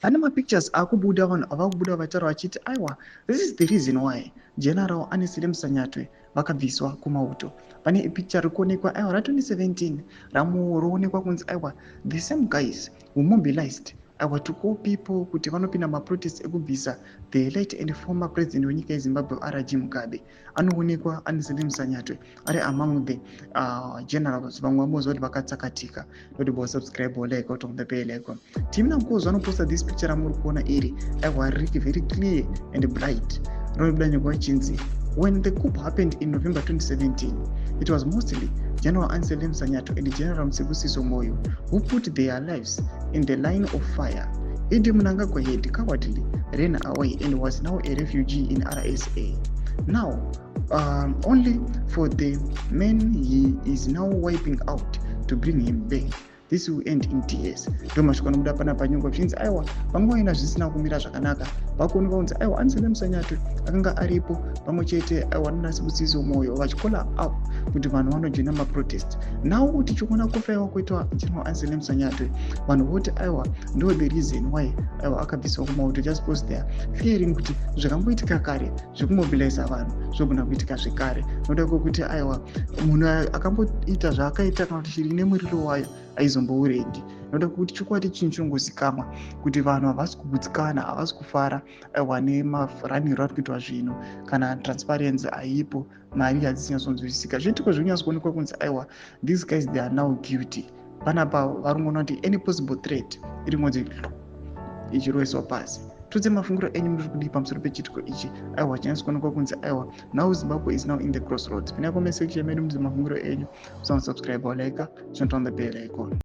Pane mapictures akubuda, vanhu avakubuda vachitaura vachiti aiwa, this is the reason why General Anselem Sanyatwe vakabviswa kumauto. Pane ipicture riri kuonekwa, aiwa, ra2017 ramuroonekwa kunzi aiwa, the same guys who mobilized, aiwa, to call people kuti vanopinda maprotest ekubvisa the late and former president wenyika yeZimbabwe RG Mugabe. Anoonekwa Anselem Sanyatwe ari among the generals vamwe vamboziva kuti vakatsakatika. Noti bo subscribe, like, on the bell icon. Team Nankozo anoposta this picture ramuri kuona iri, aiwa, riri very clear and bright. Rinobuda nyangwa ichinzi, "When the coup happened in November 2017, it was mostly General Anselem Sanyatwe and General Sibusiso Moyo who put their lives in the line of fire. ED Mnangagwa had cowardly ran away and was now a refugee in RSA. Now, only for the men he is now wiping out to bring him back. This will end in tears." Ndo mashoko anobuda pana panyongwa zvichinzi aiwa, panguva ina zvisina kumira zvakanaka, pakuonekwa kunzi aiwa, Anselem Sanyatwe akanga aripo pamwe chete, aiwa, nanaSibusiso Moyo vachicalla up kuti vanhu vanojoina maprotest. Now tichiona kufaiwa kuitwa General Anselem Sanyatwe, vanhu voti aiwa, ndo the reason why, aiwa, akabviswa kumauto, just because they are fearing kuti zvakamboitika kare zvekumobiliza vanhu zvogona kuitika zvekare, noda kwekuti aiwa, munhu akamboita zvaakaita kana kuti chiri nemuriro wayo aizombourengi, noda kuti chokwadi chinhu chinongozikamwa kuti vanhu havasi kugutsikana, havasi kufara, aiwa, nemaraniro ari kuitwa zvinhu. Kana transparency haipo, mari hadzisinyatsoonzwisisika. Zviitiko zviri kunzi aiwa, these guys, they are now guilty. Panapa vari kuona kuti any possible threat iri kungonzi ichiroiswa pasi. Tudze mafungiro enyu, muri kudii pamusoro pechiitiko ichi? Aiwa, chinyatsokuonekwa kunzi aiwa, now Zimbabwe is now in the crossroads. Pinai comment section medu, mudze mafungiro enyu. Musasubscribe, like, turn on the bell icon.